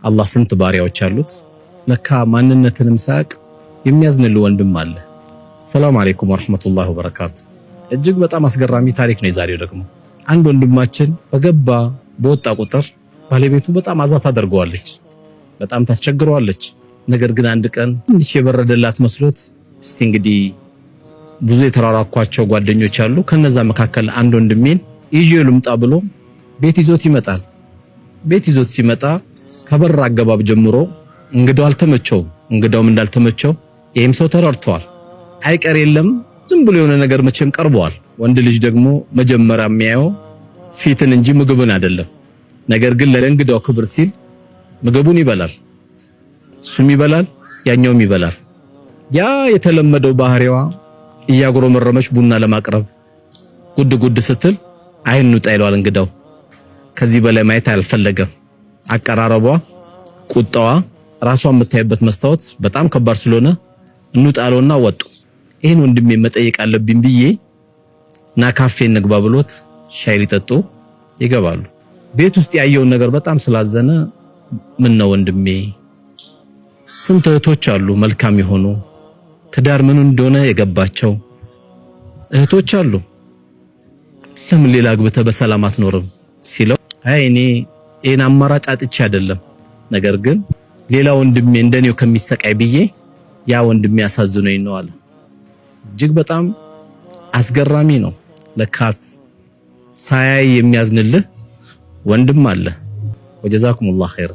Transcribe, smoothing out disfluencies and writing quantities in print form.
አላህ ስንት ባሪያዎች አሉት። ለካ ማንነትንም ሳያቅ የሚያዝንልህ ወንድም አለ። ሰላም አለይኩም ወራህመቱላሂ ወበረካቱ። እጅግ በጣም አስገራሚ ታሪክ ነው የዛሬው። ደግሞ አንድ ወንድማችን በገባ በወጣ ቁጥር ባለቤቱ በጣም አዛ ታደርገዋለች፣ በጣም ታስቸግረዋለች። ነገር ግን አንድ ቀን ትንሽ የበረደላት መስሎት እስቲ እንግዲህ ብዙ የተራራኳቸው ጓደኞች አሉ፣ ከነዛ መካከል አንድ ወንድሜን ይዤ ልምጣ ብሎ ቤት ይዞት ይመጣል። ቤት ይዞት ሲመጣ ከበር አገባብ ጀምሮ እንግዳው አልተመቸውም። እንግዳውም እንዳልተመቸው ይህም ሰው ተረድተዋል። አይቀር የለም ዝም ብሎ የሆነ ነገር መቼም ቀርበዋል። ወንድ ልጅ ደግሞ መጀመሪያ የሚያየው ፊትን እንጂ ምግብን አይደለም። ነገር ግን ለእንግዳው ክብር ሲል ምግቡን ይበላል፣ እሱም ይበላል፣ ያኛውም ይበላል። ያ የተለመደው ባህሪዋ እያጉረመረመች ቡና ለማቅረብ ጉድ ጉድ ስትል አይን ውጣ ይለዋል እንግዳው። ከዚህ በላይ ማየት አልፈለገም። አቀራረቧ፣ ቁጣዋ፣ ራሷን የምታይበት መስታወት በጣም ከባድ ስለሆነ እንውጣለውና ወጡ። ይህን ወንድሜ መጠየቅ አለብኝ ብዬ ና ካፌ እንግባ ብሎት ሻይ ሊጠጡ ይገባሉ። ቤት ውስጥ ያየውን ነገር በጣም ስላዘነ ምን ነው ወንድሜ፣ ስንት እህቶች አሉ መልካም የሆኑ ትዳር ምን እንደሆነ የገባቸው እህቶች አሉ። ለምን ሌላ አግብተህ በሰላም አትኖርም ሲለው አይ እኔ ይሄን አማራጭ አጥቼ አይደለም፣ ነገር ግን ሌላ ወንድሜ እንደኔው ከሚሰቃይ ብዬ ያ ወንድሜ አሳዝኖኝ ነው አለ። እጅግ በጣም አስገራሚ ነው። ለካስ ሳያይ የሚያዝንልህ ወንድም አለ። ወጀዛኩሙላህ ኸይር።